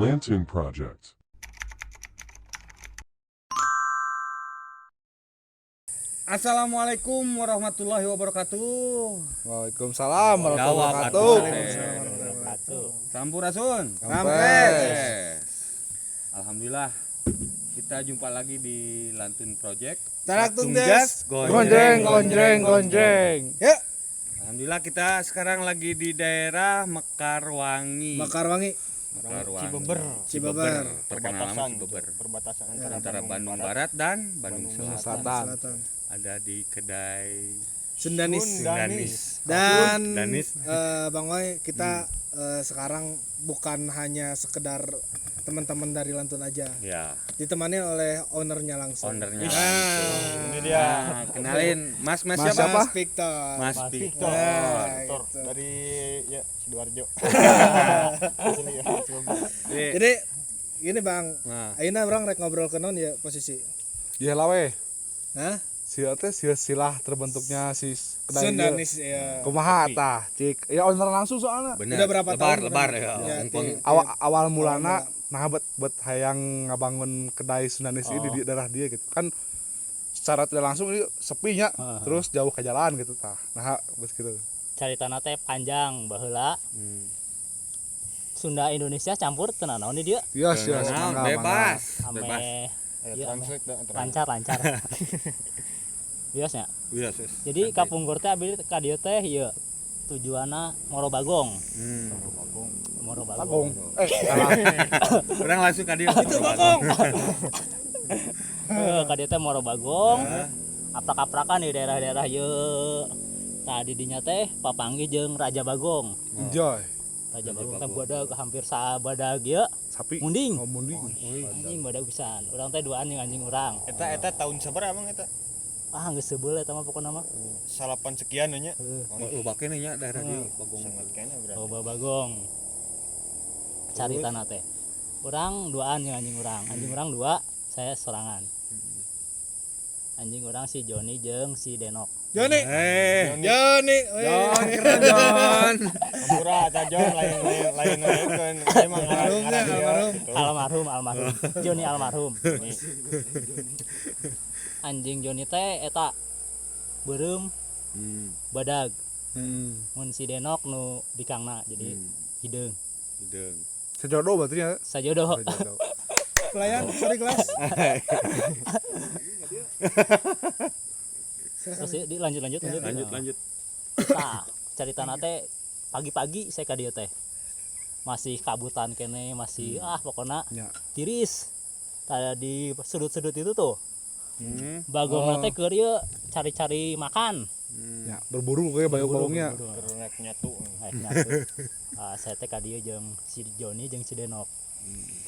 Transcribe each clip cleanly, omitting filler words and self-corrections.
Lantern Project. Assalamualaikum warahmatullahi wabarakatuh. Waalaikumsalam warahmatullahi Jawab wabarakatuh. atuh. Sampurasun. Rampes. Alhamdulillah kita jumpa lagi di Lantun Project. Tarak tung Jas, des. Gonjreng, gonjreng, gonjreng. Ya, Alhamdulillah kita sekarang lagi di daerah Mekarwangi. Mekarwangi, Mekarwangi. Cibeber. Cibeber. Terkenal nama Perbatasan Cibeber. Perbatasan antara, Antara Bandung Barat dan Bandung Selatan. Selatan. Selatan. Ada di kedai Sundanis. Sundanis. Dan Danis. Bang Oi, kita sekarang bukan hanya sekedar teman-teman dari Lantun aja. Ya, Ditemani oleh ownernya langsung. ownernya. Nah, Ini dia. Nah, kenalin Mas Mas, Mas siapa? siapa? Mas Victor. Mas Mas Victor. Victor. Nah, Victor gitu. dari ya Sidoarjo. Asli ya, Cibeber. Jadi, Jadi gini Bang, Nah. ayeuna urang rek ngobrol ke non ya posisi. Ya lah weh. Hah? Sia teh silsilah terbentuknya si kedai ieu. Sundanis ya. Kumaha tah, cik. Ya owner langsung soalnya. Bener. Udah berapa lebar, tahun? Lebar, ya. Ya, Mumpung Awal awal mulana nah bet bet hayang ngabangun kedai Sundanis ini di daerah dia gitu. Kan secara tidak langsung ini sepinya terus jauh ke jalan gitu tah. Nah, bet gitu. Caritana teh panjang baheula. Sunda Indonesia campur teu naon di dieu. Yes, yes, Nah, mangga, bebas, bebas. Ame Ada Iya, translate dah, translate. lancar lancar. Biasanya. Yes, yes. Jadi kapungkur teh abdi ka dieu teh ieu tujuanna Moro Bagong. Moro Bagong. Bagong. Eh, salah. Orang langsung ka dieu. Itu bagong. Heeh, ka dieu teh Moro Bagong. Aprak-aprakan di daerah-daerah ieu. Tadi dinya teh papanggih jeung Raja Bagong. Enjoy. Raja Bagong teh badag hampir sabadag ieu. Sapi. Munding. Oh, munding. Anjing badag pisan. Urang teh duaan jeung anjing urang. Eta eta tahun sabaraha emang eta? Ah geus sebeul eta mah pokona mah. Salapan sekian nya. Heeh. Oh, bakene nya daerah dieu bagong. Sangat kayaknya berarti. Loba bagong. Cari tanah teh. Urang duaan jeung anjing urang. Anjing urang dua, saya sorangan. Anjing urang si Joni jeung si Denok. Joni. Eh, Joni. John, keren John. Hampura eta Jon lain lain lain lain emang Almarhum ya, almarhum. gitu. Almarhum, almarhum. Joni almarhum. Anjing Joni teh eta beureum badag. Mun si Denok nu bikangna jadi hideung. Hideung. Sejodoh berarti ya. Sajodoh. Sejodoh. Pelayan, sorry kelas. Terus di lanjut lanjut lanjut. Lanjut, lanjut. Tah, caritana teh pagi-pagi saya ka dieu teh. Masih kabutan kene, masih ah pokoknya Ya. tiris. Tadi di sudut-sudut itu tuh. Bagong Oh. teh keur ieu cari-cari makan. Ya, berburu kayak bagong-bagongnya. Berburu. Keur nyatu. Naik nyatu. Ah, saya teh ka dieu jeung si Joni jeung si Denok.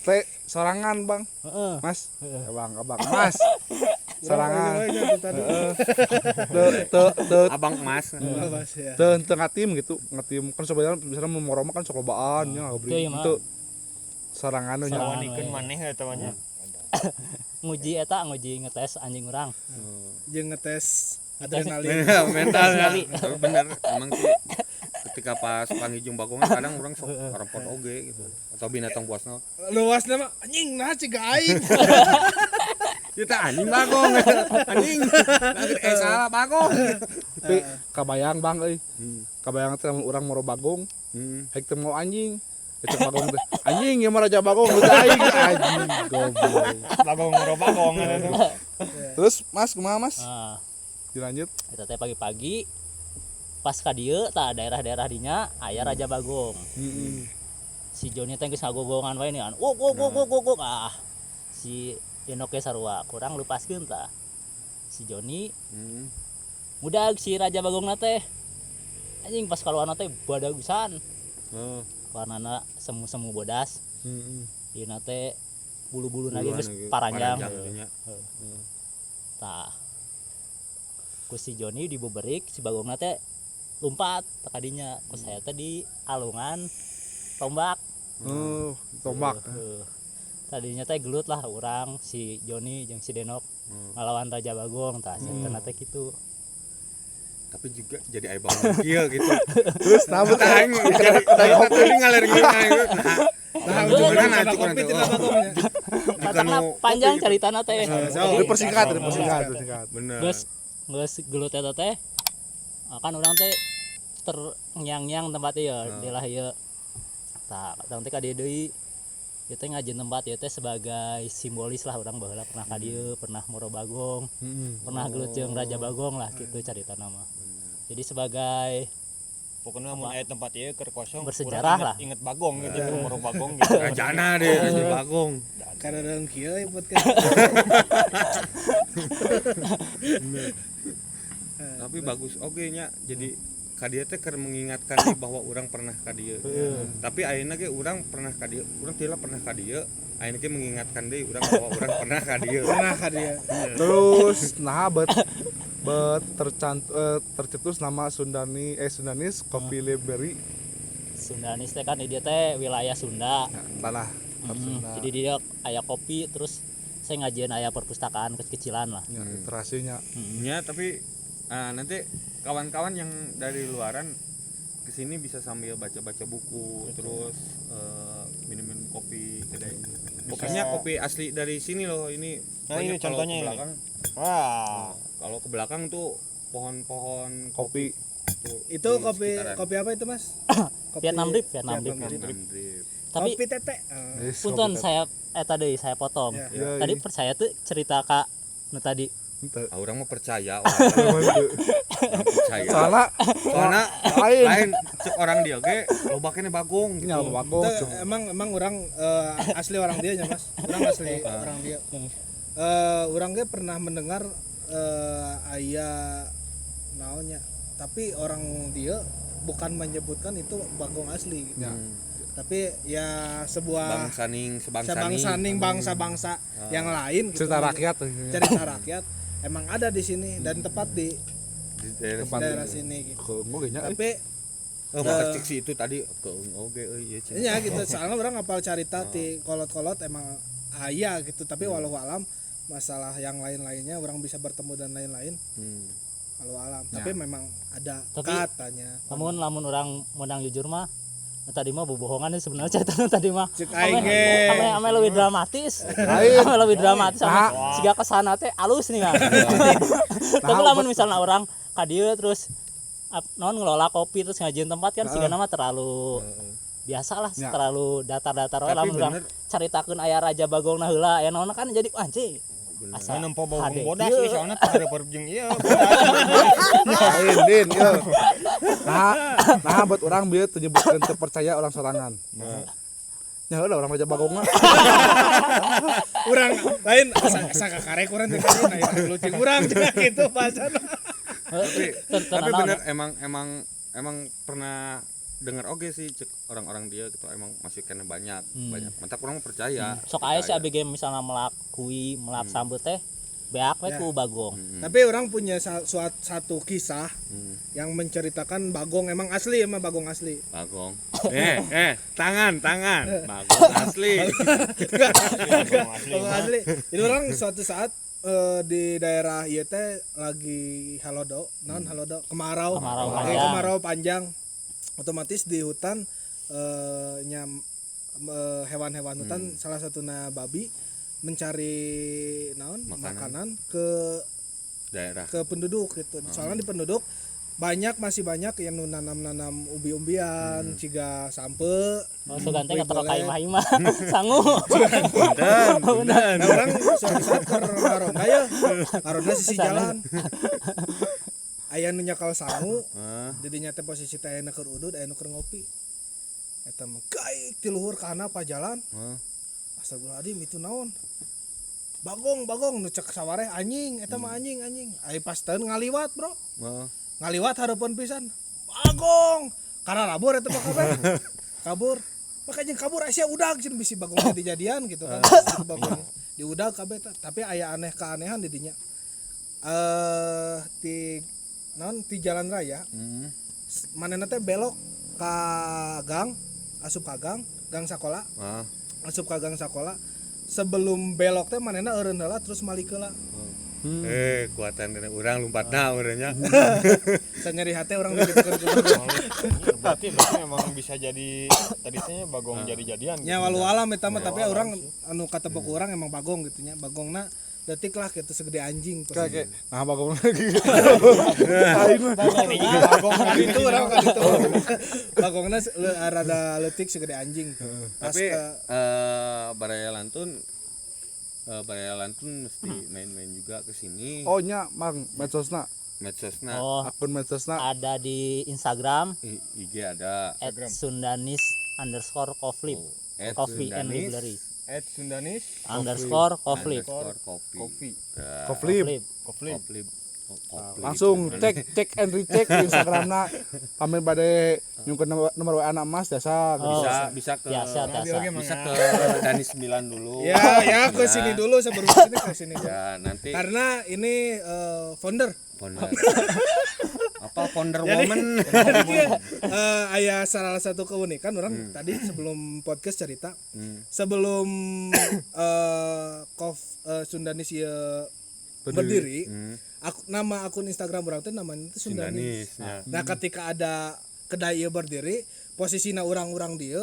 Teh sorangan, Bang. Heeh. Mas. Heeh. Abang, abang, Mas. Sorangan. Tadi. Teu teu teu Abang emas. Mas ya. teu teu ngatim gitu, ngatim kan sebenarnya misalnya mau moro mah kan sok lobaan nya Teu, ngabri. iya mah. Itu sorangan nya. Sorangan. Wanikeun maneh eta mah nya. Nguji eta nguji ngetes anjing urang. Jeung ngetes adrenalin. Mental ya. Tapi bener emang sih ketika pas panggil jeung bagongan kadang orang sok karempot oge gitu atau binatang buasna Luasna mah anjing nah ciga aing. kita anjing bagong anjing eh salah bagong. Tapi kabayang Bang euy. Kabayang teh lamun urang moro bagong, hek teu mau anjing. Itu bagong teh. Anjing ieu mah raja bagong, lu teh aing anjing goblok. Bagong ngoro bagong eta tuh. Terus Mas kumaha Mas? Nah, Dilanjut. eta teh pagi-pagi pas ka dieu tah daerah-daerah dinya aya Raja Bagong. Heeh. Si Joni teh geus ngagogongan wae nih kan. Wok wok wok wok wok wok. Ah. Si Denok ge sarua kurang lupaskeun tah. Si Joni mudag si Raja Bagongna teh. Anjing pas kaluarna teh badag pisan. Oh, Warnana semu-semu bodas. Heeh. Dieuna teh bulu-buluna ge geus Buluan, paranjang. gitu nya. Tah. Ku si Joni dibeberik si Bagongna teh lompat kadinya ku saya teh di alungan tombak. Oh, tombak. Heeh. Tadinya teh gelut lah urang si Joni jeung si Denok ngelawan Raja Bagong tah hmm. Teh kitu. Tapi juga jadi aya bangun kieu gitu. Terus nah bet Aing jadi tadi ngalir gini. Nah, ujungnya ujungnya kopi tidak bagongnya. Karena panjang ceritana teh. Dipersingkat. Bener. Geus gelut eta teh. Kan urang teh terngiang-ngiang tempat ieu, dilah ieu. Tah, urang teh ka dieu deui. Ieu teh ngajieun tempat ieu teh sebagai simbolis lah urang baheula pernah ka dieu, pernah moro Bagong, pernah gelut jeung Raja Bagong lah gitu caritana mah. Jadi sebagai pokoknya mun aya tempat ieu keur kosong bersejarah lah. Inget Bagong gitu, moro Bagong gitu. Rajana deh, Raja Bagong. Karena orang kieu podcast. Tapi bagus oge nya. Jadi ka dieu teh keur mengingatkan bahwa urang pernah ka dieu. Tapi ayeuna ge urang pernah ka dieu, urang teu pernah ka dieu. Ayeuna ge mengingatkan deui urang bahwa urang pernah ka dieu. Pernah ka dieu. Terus nah bet tercetus nama Sundanis Coffee Library. Sundanis teh kan dia teh wilayah Sunda. Ya, tanah Sunda. Jadi dia aya kopi terus saya ngajieun aya perpustakaan kecil-kecilan lah. Ya, literasinya. Ya, tapi nanti kawan-kawan yang dari luaran kesini bisa sambil baca-baca buku, terus minum-minum kopi kedai. Kopinya kopi asli dari sini loh ini. Nah, ini contohnya ini. Wah. Kalau ke belakang tuh pohon-pohon kopi. Tuh, itu kopi sekitaran. Kopi apa itu, Mas? Kopi Vietnam Drip. Tapi kopi tete. Punten saya tadi saya potong. Ya. Tadi percaya tuh cerita Kak nu tadi. Ah, orang mah percaya, orang percaya. Soalnya lain cek orang dia ge loba keneh Bagong gitu. Ya, Bagong. Emang orang asli orang dia nya, Mas. Orang asli orang dia. Orang ge pernah mendengar aya naonnya, tapi orang dia bukan menyebutkan itu Bagong asli gitu. Ya. Tapi ya sebuah sebangsaning bangsa-bangsa yang lain gitu. Cerita rakyat. Cerita rakyat emang ada di sini dan tepat di daerah sini gitu. Tapi maka cek si itu tadi keung oge euy ieu cenah. Iya gitu, soalnya orang ngapal carita ti kolot-kolot emang aya gitu, tapi walau alam masalah yang lain-lainnya orang bisa bertemu dan lain-lain. Walau alam, tapi memang ada tapi, katanya. Namun lamun orang menang jujur mah tadi mah bohongan sebenarnya cerita tadi mah. Ame lebih dramatis. Ame lebih dramatis sama siga kesana teh alus nih kan. Tapi lamun misalnya orang ka dieu terus non ngelola kopi terus ngajieun tempat kan siga nama terlalu biasa lah, terlalu datar-datar we lamun urang caritakeun aya Raja Bagong na heula aya naon kan jadi anjing. Asa nempo Bagong bodas sih soalna teu jeung ieu. Lain din ieu. Nah buat orang bieu teu nyebutkeun teu percaya orang sorangan. Nya heula orang Raja Bagong mah. Urang lain asa kakarek urang teh ka dieu lucu urang cenah kitu pasana. Tapi bener emang pernah dengar oge sih cek orang-orang dia gitu emang masih kena banyak mantap orang percaya. Sok aya si ABG misalnya melak kui melak sambet teh beak we ku Bagong. Tapi orang punya satu kisah yang menceritakan Bagong emang asli, emang Bagong asli. Bagong. Tangan Bagong asli. Bagong asli. Jadi orang suatu saat di daerah ieu teh lagi halodo, naon halodo? Kemarau. Kemarau panjang. Otomatis di hutan hewan-hewan hutan salah satunya babi mencari naon makanan ke daerah ke penduduk gitu. Soalnya di penduduk banyak masih banyak yang nanam-nanam umbi-umbian, ciga sampe. Oh, sugante ka ka imah-imah sangu. Nah, orang suatu saat ke ngaronda ya, ngaronda sisi jalan. Aya nu nyakal sangu, jadinya teh posisi teh aya nu keur udud, aya nu keur ngopi. Eta mah gaik ti luhur ka handap jalan. Astagfirullahaladzim itu naon? Bagong nu cek sawareh anjing, eta mah anjing. Aya pas teun ngaliwat, Bro. Ngaliwat hareupeun pisan. Bagong. Karena labur eta mah kabeh. Kabur. Maka jeung kabur sia udag cenah bisi bagong dijadian gitu kan. Bagong diudag kabeh tapi aya aneh keanehan di dinya. Di non di jalan raya. Manehna teh belok ka gang, asup ka gang, gang sakola. Asup ka gang sakola. Sebelum belok teh manehna eureun heula terus malik heula. Kuatan dina urang lompatna urangnya. Sanyeri hate urang dibikeun ku Bagong. Berarti memang bisa jadi tadinya Bagong jadi-jadian. Nya walau alam eta mah tapi urang anu katebok urang emang Bagong gitu nya. Bagongna detik lah gitu segede anjing. Kayak nah Bagong lagi. Bagong itu urang kan itu. Bagongna rada leutik segede anjing. Tapi Baraya Lantun mesti main-main juga ke sini. Oh nya Mang, medsosna. Medsosna. Oh, akun medsosna ada di Instagram, IG ada. @sundanis_coffee. Coffee and Library. @sundanis _coffee. Coffee. Coffee. Coffee. Langsung cek and recheck di Instagramna. Pamit bade nyungkeun nomor WA na Mas jasa. Bisa ke biasa. Bisa ke Dani 9 dulu. Ya ke sini dulu sebelum sini ke sini. Ya, nanti. Karena ini founder. Apa founder woman? Jadi aya salah satu keunikan orang tadi sebelum podcast cerita. Sebelum Sundanis ieu berdiri, nama akun Instagram orang teh namanya itu Sundanis. Ya. Nah, ketika ada kedai ieu berdiri, posisina urang-urang dieu,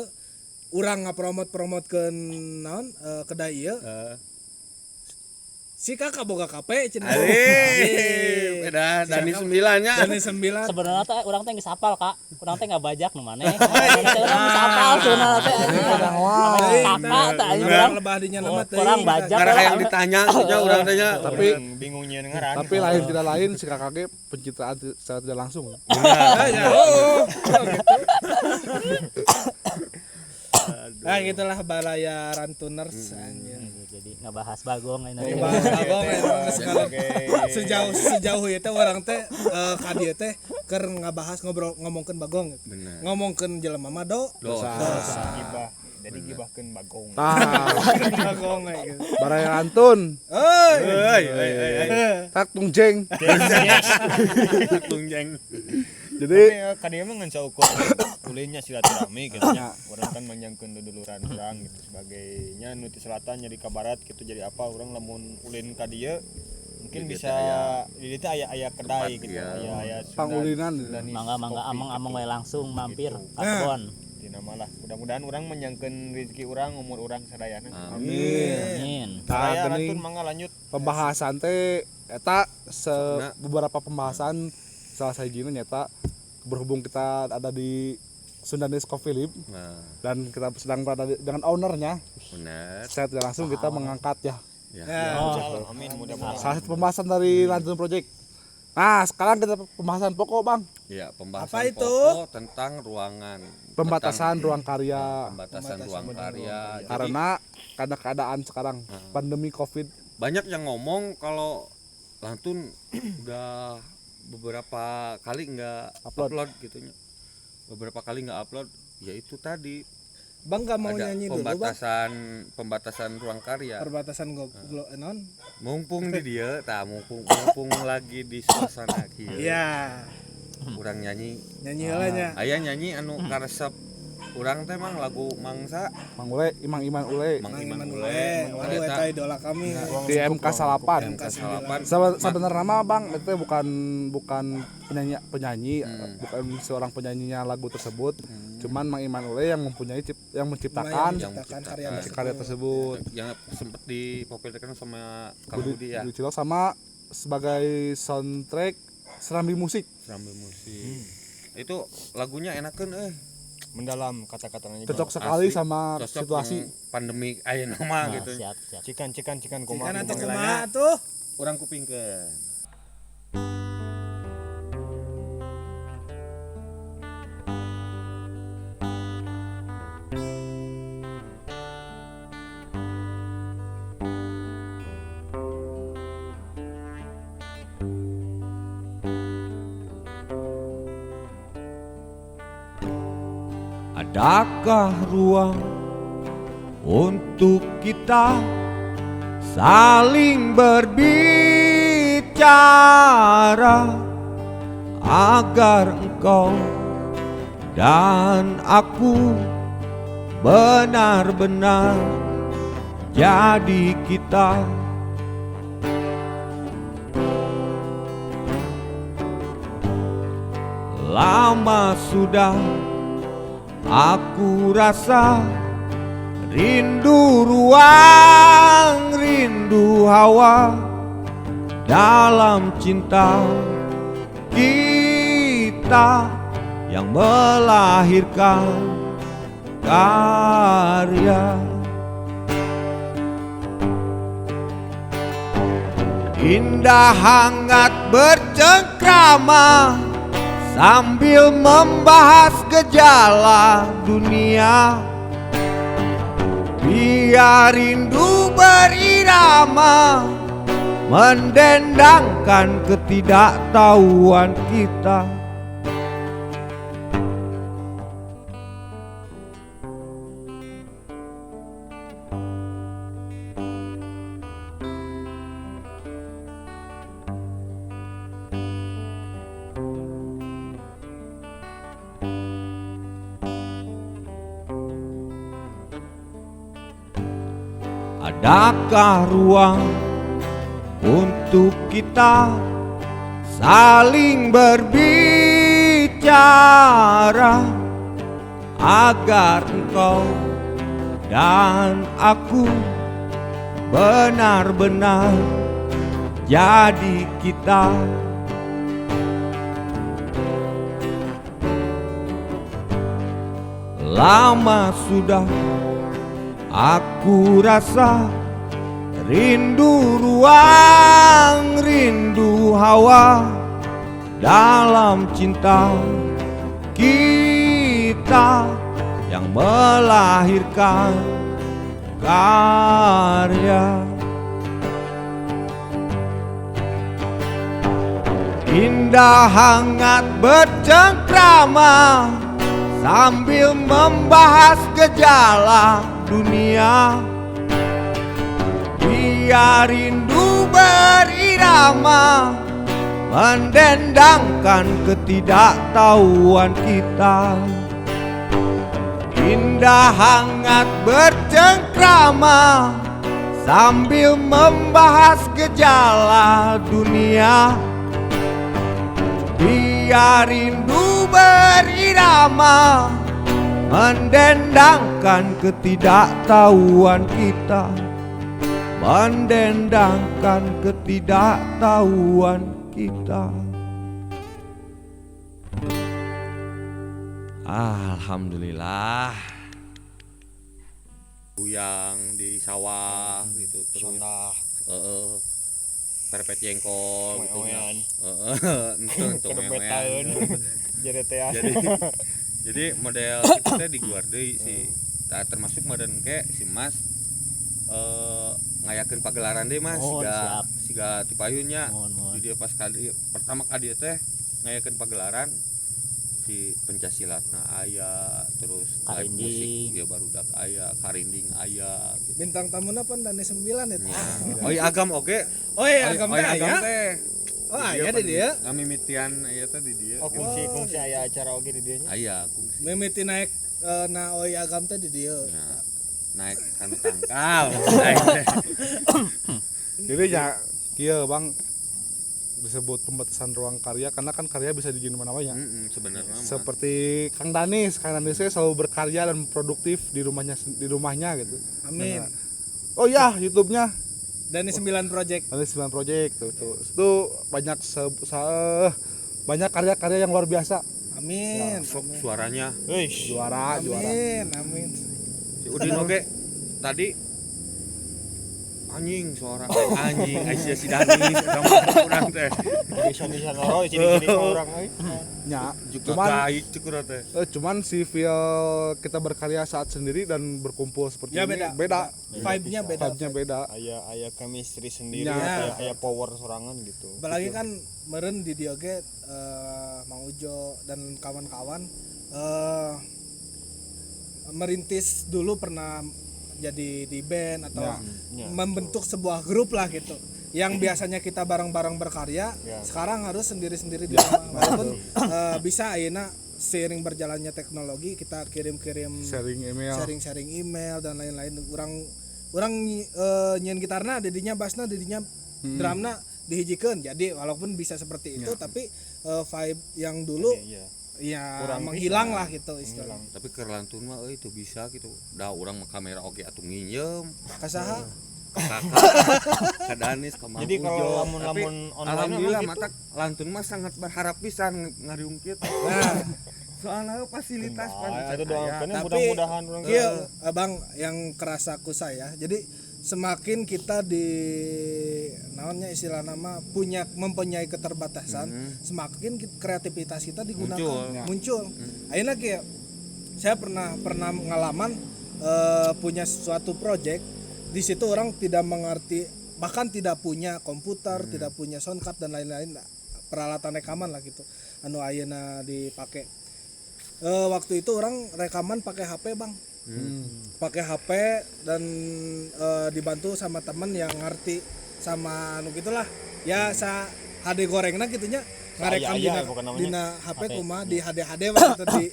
urang ngapromot-promotkeun naon kedai ieu. Si kakak boga KP cenah. Beda Dani 9 nya. Dani 9. Sebenarnya teh urang teh geus hafal, Kak. Urang teh ngabajak nu maneh. Urang geus hafal sebenarnya teh. Kakak teh anjing urang lebah dinya nama teh. Urang bajak. Karena yang ditanya nya urang teh nya. Tapi bingung nyieun ngaran. Tapi lain tidak lain si kakak ge pencitraan secara tidak langsung. Ya. Oh, gitu. Nah, gitulah Baraya Rantuners anjir. Jadi ngebahas Bagong ini. Ngebahas Bagong emang sejauh ieu teh urang teh ka dieu teh keur ngabahas ngobrol ngomongkeun Bagong gitu. Ngomongkeun jelema mah dosa. Gibah. Jadi gibahkeun Bagong. Tah. Bagong gitu. Baraya Rantun. Euy. Tak tungjeng. Tak tungjeng. Jadi ka dieu mah ngan saukur ulinnya silaturahmi gitu nya. Urang kan manjangkeun duduluran urang gitu sebagainya nu ti selatan jadi ka barat gitu jadi apa urang lamun ulin ka dieu mungkin bisa di dieu teh aya kedai gitu aya pangulinan mangga-mangga ameng-ameng we langsung mampir ka kebon. Dina malah mudah-mudahan urang menjangkeun rezeki urang umur urang sadayana. Amin. Tah geuning mangga lanjut. Pembahasan teh eta beberapa pembahasan salah sahijina nyata berhubung kita ada di Sundanis Coffee Lab dan kita sedang berada dengan ownernya. Benar. Secara tidak langsung kita mengangkat ya. Amin, mudah-mudahan. Salah satu pembahasan dari Lantun Project. Nah, sekarang kita pembahasan pokok, Bang. Iya, pembahasan apa itu? Pokok tentang ruangan. Pembatasan ruang karya. Pembatasan ruang karya. Karena keadaan sekarang pandemi Covid. Banyak yang ngomong kalau Lantun udah beberapa kali nggak upload gitu nya. Beberapa kali nggak upload, ya itu tadi. Bang nggak mau ada nyanyi dulu, Bang. Pembatasan ruang karya. Perbatasan non. Mumpung di dia, tah mumpung lagi di suasana kieu. Iya. Urang nyanyi. Nyanyi heula nya. Aya nyanyi anu karesep urang teh mang lagu Mangsa. Mang Ule, Imang Iman Ule. Mang Iman Ule. Waduh eta idola kami. Di MK 8. MK 8. Sebenarnya mah Bang, itu bukan penyanyi, bukan seorang penyanyinya lagu tersebut. Cuman Mang Iman Ule yang mempunyai yang menciptakan karya tersebut. Yang sempat dipopulerkan sama Kang Budi ya. Budi Cilok sama sebagai soundtrack Serambi Musik. Serambi Musik. Itu lagunya enakeun Mendalam kata-katanya. Cocok sekali asli, sama cocok situasi pandemi ayeuna mah gitu. Siap, siap. Cikan kumaha. Cikan atuh kumaha tuh? Urang kupingkeun. Adakah ruang untuk kita saling berbicara agar engkau dan aku benar-benar jadi kita. Lama sudah aku rasa rindu ruang, rindu hawa dalam cinta kita yang melahirkan karya. Indah hangat bercengkrama sambil membahas gejala dunia. Biar rindu berirama mendendangkan ketidaktahuan kita. Adakah ruang untuk kita saling berbicara agar engkau dan aku benar-benar jadi kita. Lama sudah aku rasa rindu ruang, rindu hawa dalam cinta kita yang melahirkan karya. Indah hangat bercengkrama sambil membahas gejala dunia. Biar rindu berirama mendendangkan ketidaktahuan kita. Indah hangat bercengkrama sambil membahas gejala dunia. Biar rindu berirama mendendangkan ketidaktahuan kita, mendendangkan ketidaktahuan kita. Alhamdulillah. Yang di sawah gitu terus perpet jengkol gitu. Heeh, Jadi model kita di guar deui sih. Termasuk meureun ke si Mas ngayakeun pagelaran deui Mas siga siga ti payunnya. Di dia pas kali pertama ka dieu teh ngayakeun pagelaran si pencasilatna aya, terus live musik ya barudak aya, karinding aya gitu. Bintang tamuna pan Dani 9 eta. Oh iya agam oge. Oh iya agam teh aya. Oh aya di dieu. Ngamimitian aya teh di dieu. Oh kungsi aya acara oge di dieu nya. Aya kungsi. Mimiti naik na oi agam teh di dieu. Naik kanu tangkal. Jadi ya kieu Bang, disebut pembatasan ruang karya karena kan karya bisa dijieun mana wae nya. Sebenarnya seperti Kang Danis selalu berkarya dan produktif di rumahnya gitu. Amin. Oh ya, YouTube-nya Danis 9 Project. Danis 9 Project tuh. Itu banyak banyak karya-karya yang luar biasa. Amin. Ya, suaranya. Juara, juara. Amin, amin. Si Udin oge tadi anjing suara anjing Aisyah si Danis urang teh. Bisa-bisa noro ciri-ciri urang euy. Nya, cuman teh. Cuman si feel kita berkarya saat sendiri dan berkumpul seperti ya, ini beda. Vibe-nya beda. Vibe-nya beda. Aya chemistry sendiri, aya power sorangan gitu. Apalagi kan meureun di dieu ge Mang Ujo dan kawan-kawan merintis dulu pernah jadi di band atau membentuk sebuah grup lah gitu. Yang biasanya kita bareng-bareng berkarya, sekarang harus sendiri-sendiri di rumah. Walaupun bisa ayeuna seiring berjalannya teknologi kita kirim-kirim sharing-sharing email dan lain-lain. Urang nyieun gitarna, dedinya bassna, dedinya drumna dihijikeun. Jadi walaupun bisa seperti itu tapi vibe yang dulu ya Kurang menghilang bisa. Lah gitu istilahnya. Tapi keur lantun mah euy teu bisa gitu. Da urang mah kamera oge atuh nginjem. Ka saha? Ka kakak, ka Danis, ka Mang Jadi kalau Ujo. lamun-lamun Tapi, online alhamdulillah memang gitu. mata lantun mah sangat berharap pisan ngariungkit. Nah, soalnya fasilitas pan Nah, itu doakeun Tapi, mudah-mudahan urang iya, Abang yang kerasaku saya. Jadi semakin kita di naonnya istilah nama punya mempunyai keterbatasan, semakin kreativitas kita digunakan muncul. Ayeuna kieu saya pernah pernah ngalaman punya suatu project di situ orang tidak mengerti bahkan tidak punya komputer, tidak punya sound card dan lain-lain peralatan rekaman lah gitu anu ayeuna dipake. Waktu itu orang rekaman pakai HP, Bang. Pakai HP dan dibantu sama temen yang ngerti sama anu gitulah. Ya sa HD gorengna gitu nya ngarekam Aya-aya dina, bukan namanya. dina HP kumaha di HD HD waktu di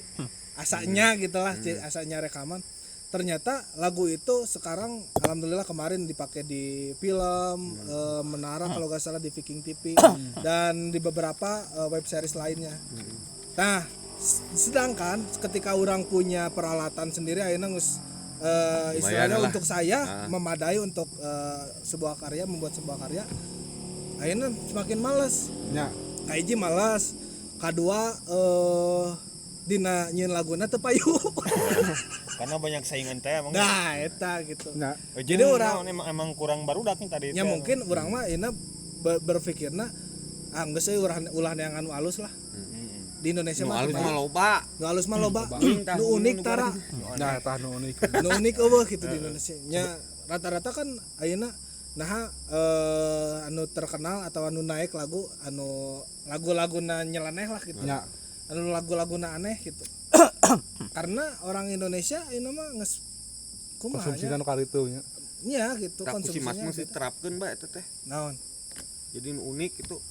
asanya gitulah, asanya rekaman. Ternyata lagu itu sekarang alhamdulillah kemarin dipakai di film Menara kalau gak salah di Viking TV dan di beberapa web series lainnya. Nah, sedangkan ketika orang punya peralatan sendiri akhirnya geus istilahnya lah. untuk saya memadai untuk sebuah karya, membuat sebuah karya akhirnya semakin males. Nya. Kahiji males, kadua dina nyieun laguna teu payu. Karena banyak saingan teh emang. Nah, eta gitu. Nya. Jadi orang emang kurang barudak nih tadi. Ya mungkin urang mah ayeuna berpikirna ah geus euy ulah neangan nu alus lah. Di Indonesia Nu mah alus mah loba. nu alus mah loba, nu unik tara. Nah, tah nu unik. Nu unik eueuh gitu di Indonesia. Nya rata-rata kan ayeuna naha anu terkenal atau anu naik lagu anu lagu-laguna nyeleneh lah gitu. Nya. Anu lagu-laguna aneh gitu. Karena orang Indonesia ayeuna mah geus kumaha Konsumsina nu karitu nya. nya gitu Tak ku si Mas konsumsinya. mah diterapkeun bae eta teh. Naon? Jadi nu unik gitu.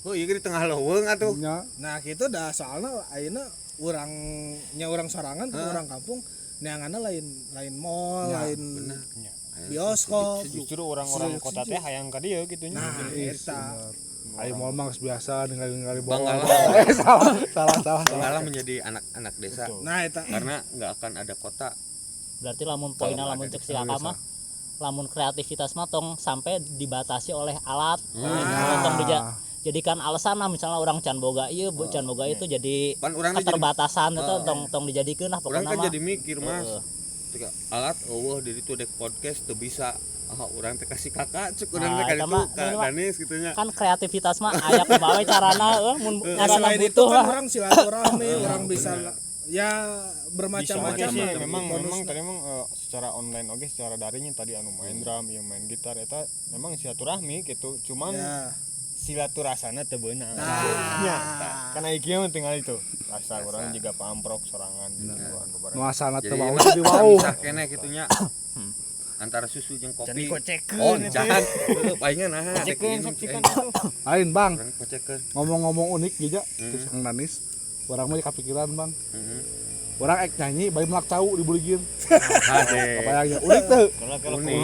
Heuh ieu ge di tengah leuweung atuh. Nya. Nah gitu dah soalnya ayeuna urang nya urang sorangan ke orang kampung neanganna lain lain mall, Ya, lain bioskop. Justru orang-orang kota teh hayang ka dieu gitu nya. Nah, eta. Ayo mall mah geus biasa ningali-ningali bola. Banggalah. Salah salah salah. Banggalah menjadi anak-anak desa. Nah, eta. Karena nggak akan ada kota. Berarti lamun poinna lamun cek si kakak mah lamun kreativitas mah tong sampai dibatasi oleh alat. Tong dijadikan alasan lah misalnya orang can boga ieu, can boga itu jadi Pan urang jadi keterbatasan itu tong tong dijadikeun lah urang pokokna kan mah. jadi mikir, Mas. Ketika alat eueuh di ditu dek podcast teu bisa. Ah urang teh kasih kakak cek urang teh Nah, ka eta ditu mah, ka ini mah. Danis kitu nya. Kan kreativitas mah aya kumaha we carana eueuh mun Nah, ngaranna selain itu butuh kan lah. orang silaturahmi, orang bisa ya bermacam-macam sih lah. memang Bonus memang tadi emang secara online oke secara daringnya tadi anu main drum yang main gitar eta memang silaturahmi gitu cuman Ya. silaturasana teu beunang. Nya, kan ieu mah tinggal itu. Rasa orang juga pamprok sorangan gitu anu bareng. Nu asalna teu Jadi wau emang jadi wau. misah keneh kitu nya. Antara susu jeung kopi. Can dikocekeun Oh, itu. jangan. Heuh, palingan nah. Kocekeun sok cikan atuh. Lain, Bang. Urang kocekeun. Ngomong-ngomong unik ge nya, terus Kang Danis. Urang mah kepikiran, Bang. Urang ek nyanyi bari melak cau dibuligin. Hade. Kebayangnya unik teu? Kalau kalau Unik.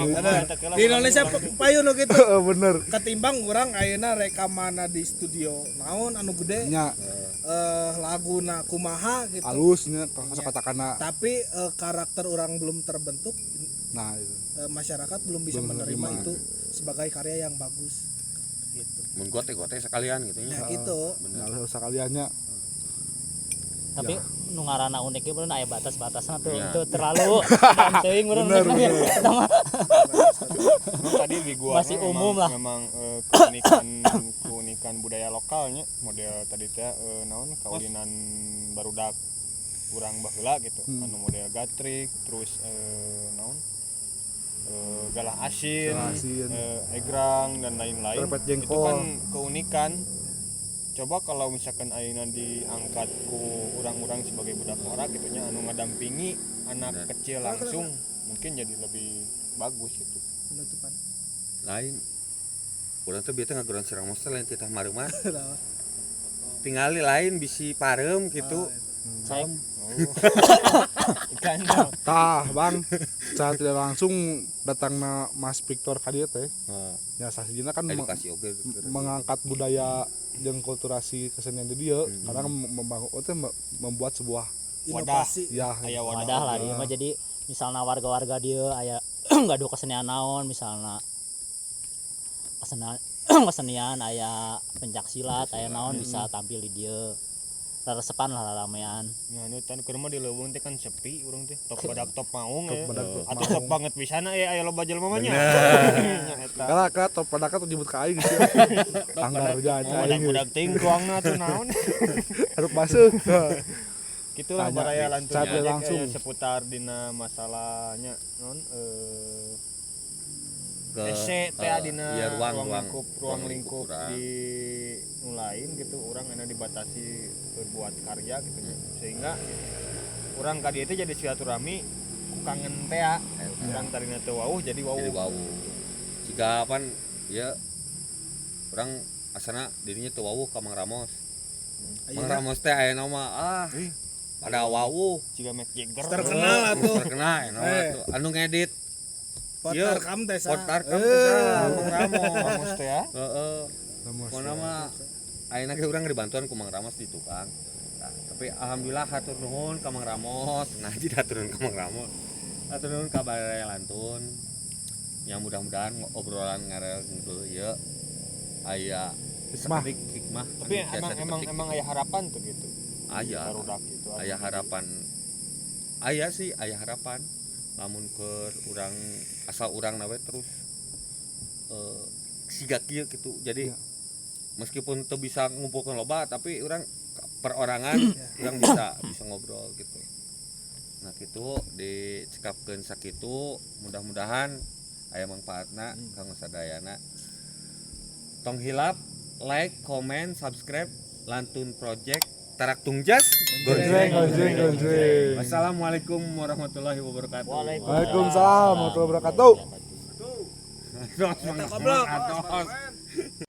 Di Indonesia payu nu kitu. Heeh, bener. Ketimbang urang ayeuna rekamanna di studio naon anu gede Nya laguna kumaha gitu. alusnya kata-katakana. Tapi karakter orang belum terbentuk, Nah, itu. masyarakat belum bisa Belum menerima menerima. itu sebagai karya yang bagus gitu. Mun gote-gote sekalian gitu nya. Nah, gitu. Nah, harus sekaliannya. Tapi nu ngaranna unik ge bener aya batas-batasna tuh Ya. itu terlalu teuing bener unik mah. Emang tadi di gua Masih mah umum memang, lah. Memang keunikan budaya lokalnya model tadi teh naon kaulinan barudak urang baheula gitu anu model gatrik terus naon galah asin, Galah asin. egrang dan lain-lain. Trepet Itu jengkol. kan keunikan. Coba kalau misalkan ayeuna diangkat ku urang-urang sebagai budak ngora gitu nya anu ngadampingi anak kecil langsung mungkin jadi lebih bagus gitu. Penutupan. Lain. Urang teh bieu teh ngageroan serang monster lain titah mareuman. Tingali lain bisi pareum gitu. Saya Ikan. Tah, Bang. Secara tidak langsung datangna Mas Victor ka dieu teh. Ya sasijina kan Edukasi oge mengangkat budaya jeung kulturasi kesenian di dieu karena membangun teh membuat sebuah inovasi. Ya, Aya wadah. Wadah lah dia mah, jadi misalnya warga-warga dia aya gaduh kesenian naon, misalnya kesenian kesenian aya pencak silat aya naon bisa tampil di dieu, resepan lah ramean. Nah, nu tan keur mah di leuweung teh kan sepi urang teh. Top badak top maung Top ya. badak top Atuh top banget pisan aya aya loba jelema mah nya. Nya eta. Kala kala top padaka tuh jemput ka aing sih. Anggar aja aing. Budak-budak ting tuangna tuh naon. Harus masuk. Gitu lah Tanya, baraya lantun saat aja langsung. aya seputar dina masalahnya non ke ese teh dina iya, ruang lingkup urang. di nu lain gitu, urang enak dibatasi berbuat karya gitu sehingga urang ka dieu teh jadi silaturahmi ku kangen teh ya. Urang tadina teu wauh jadi wauh. Jadi wau jika pan ya urang asana dirinya teu wawuh ka Mang Ramos. Mang Ramos teh aya nama pada wawuh Jiga Mick Jagger. Terkenal atuh. Terkenal aya nama tuh anu ngedit Potarkam teh sa. Potarkam teh sa Mang Ramos. Ramos teh ya. Heeh. Pokona mah ayeuna ge urang dibantuan ku Mang Ramos di tukang. Nah, tapi alhamdulillah hatur nuhun ka Mang Ramos. Nah, jadi hatur nuhun ka Mang Ramos. Hatur nuhun ka Baraya Lantun. Yang mudah-mudahan obrolan ngarel ngidul ieu aya Hikmah. sakedik hikmah. Tapi anu emang biasa emang dipetik emang gitu. aya harapan tuh gitu. Aya. Barudak gitu. Aya harapan. Aya sih aya harapan. Lamun keur urang asal urang nawe terus siga kieu gitu. Jadi Ya. meskipun teu bisa ngumpulkeun loba tapi urang perorangan urang bisa ngobrol gitu. Nah gitu dicekapkeun sakitu, mudah-mudahan aya manfaatna kanggo sadayana. Tong hilap like, comment, subscribe Lantun Project Taraktung Jas. Gonjreng gonjreng gonjreng. Wassalamualaikum warahmatullahi wabarakatuh. Waalaikumsalam warahmatullahi wabarakatuh. Atos, Mang. Atos.